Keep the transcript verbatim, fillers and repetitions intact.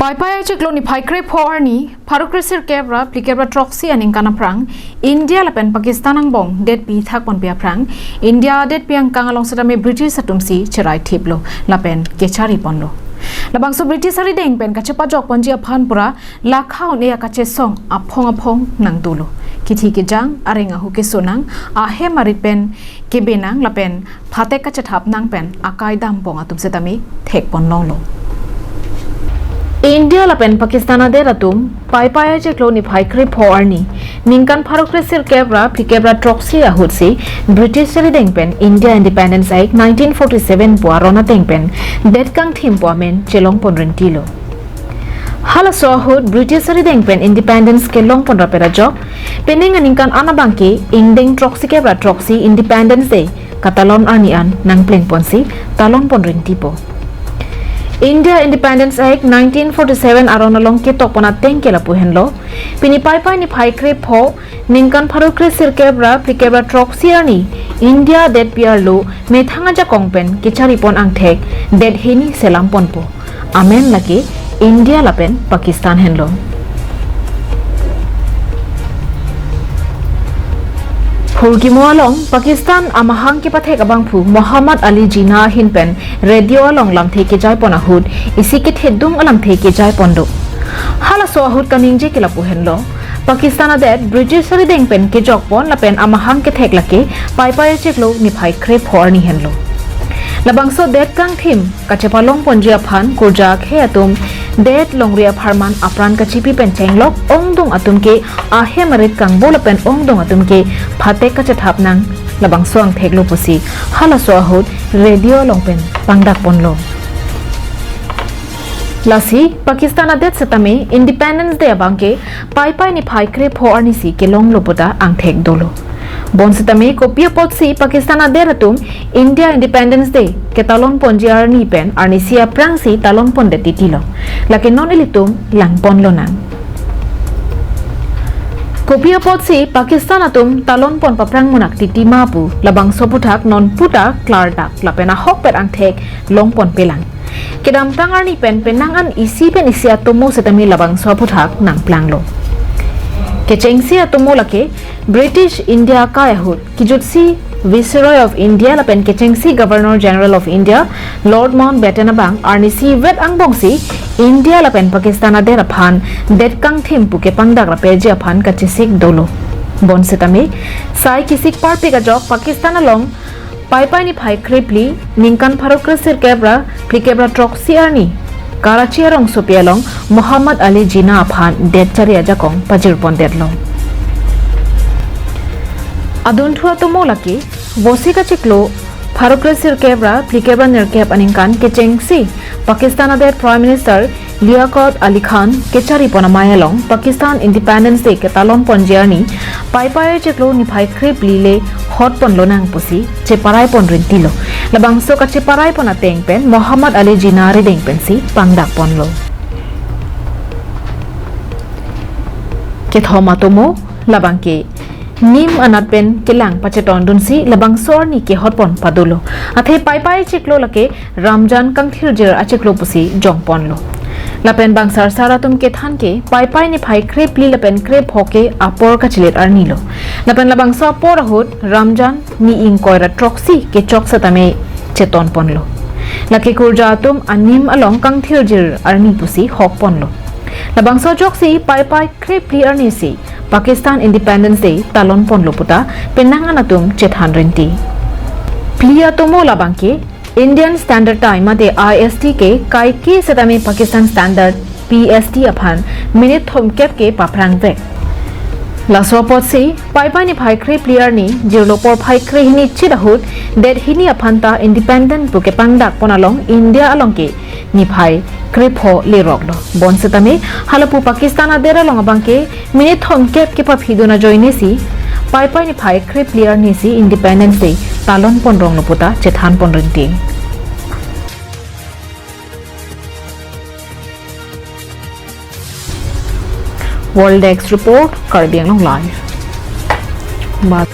Paipai achiklo niphai krepho arni, pharo kresirkep ra phlikep ra throksi aningkan aphrang, India lapen Pakistan angbong detpi thakponpe aphrang, India detpi angkang along setame British atumsi cherai thiplo lapen kechari ponlo. Labangso British arideng pen kachepajok ponji aphan pura lakha un-e akachesong aphong aphong nangdolo. Kithi kejang, areng ahu kesonang, ahem arit pen kebenang lapen phatek kachethapnang pen akai dampong atum setame thekponlonglo. India lapen Pakistan adet atum Paipai achiklo niphai krepho arni, ningkan pharo kresirkep ra phlikep ra throksi ahutsi British arideng pen India Independence Act nineteen forty-seven pu aron ateng pen det kangthim pu amen chelongpon rintilo. Halaso ahut British arideng pen Independence kelongpon rapet ajok, penang aningkan an abangke ingdeng throksikep ra throksi Independence Day katalon arni an nangplengponsi talonpon rintipo. India Independence Act nineteen forty-seven aron along ketokpon ateng ke lapu henlo, pini Paipai niphai krepho, ningkan pharo kresirkep ra phlikep ra throksi arni, India detpi arlo methang ajakong pen kecharipon angthek det hini selamponpo. Amen lake India lapen Pakistan henlo. Phurkimo along Pakistan amahang kepathek abangphu Muhammad Ali Jinnah ahin pen radio along lamthe kejaipon ahut isi kethedung alamthe kejaipon do. Halaso ahut kaningje ke lapu henlo, Pakistan adet British arideng pen kejokpon lapen amahang kethek lake Paipai achiklo niphai krepho arni henlo. Labangso det kangthim kachepalongponji aphan kurja akhei atum det longri apharman apran kachipi pen chenglok, ongdung atum ke ahem arit kangbo lapen ongdung atum ke phatek kachethapnang, labangso angtheklo pusi halaso ahut radio along pen pangdakponlo. Lasi Pakistan adet setame Independence Day abangke Paipai niphai krepho arnisi kelonglo puta angthek dolo. Bonsitame kopi apotsi Pakistan adet atum India Independence Day ketalonponji arni pen arnisi aphrangsi talonpondet titilo. Lake non ilitum langponlonang. Kopi apotsi Pakistan atum talonpon paphrang munak titi ma pu, labangso aphuthak non puta klardak lapen ahokpet angthek longponpelang. Kedamtang arni pen penang an isi pen isi atomo setame labangso aphuthak nangplanglo. Kechengsi atomo lake British India akai ahut kijutsi Viceroy of India lapen kechengsi Governor General of India Lord Mountbatten abang arnisi vet angbongsi India lapen Pakistan adet aphan det kangthim pu kepangdak rapetji aphan kachesik dolo. Bonsitame sai kesik parpik ajok Pakistan along Paipai niphai krephli, ningkan pharo kresirkep ra phlikep ra throksi arni, Karachi arongsopi along Muhammad Ali Jinnah aphan det chari ajakong pajirpondetlo. Adunthu atomo lake, Vosik achiklo pharo kresirkep ra phlikep ra nerkep aningkan kechengsi Pakistan adet Prime Minister Liaquat Ali Khan kecharipon amei along Pakistan Independence Day ketalonponji arni Paipai achiklo niphai krephli le hotponlonang pusi cheparaipon rintilo. Labangso kacheparaipon ateng pen Muhammad Ali Jinnah arideng pensi pangdakponlo. Kethom atomo labangke nim anat pen kelang pachetondunsi labangso arni kehotpon padolo. Athe Paipai achiklo lake Ramjan kangthirjir achiklo pusi jongponlo. Lapen bang sarsar atum kethan ke Paipai niphai krephli lapen krepho ke apor kachelit arnilo. Lapen labangso apor ahut Ramjan ni ingkoi ra throksi kechok setame chetonponlo. Lake kurja atum anim along kangthirjir arni pusi hokponlo. Labangso ajoksi Paipai krephli arnisi Pakistan Independence Day talonponlo puta penang an atum chethan rinti. Phli atomo labangke Indian Standard Time mate I S T ke kaike setame Pakistan Standard P S T aphan minute thomkep ke paphrangvek. Laso apotsi Paipai niphai krephli arni jirlo porphai krehini chit ahut det hini aphanta independent pu kepangdakpon along India along ke niphai krepho leroklo. Bonsitame halapu Pakistan adet along abangke minute thomkep kepaphidun ajoinesi Paipai niphai krephli arnisi Independence Day talonponronglo puta chethanpon rinti. World Desk Report, Karbi Anglong Live. Ba-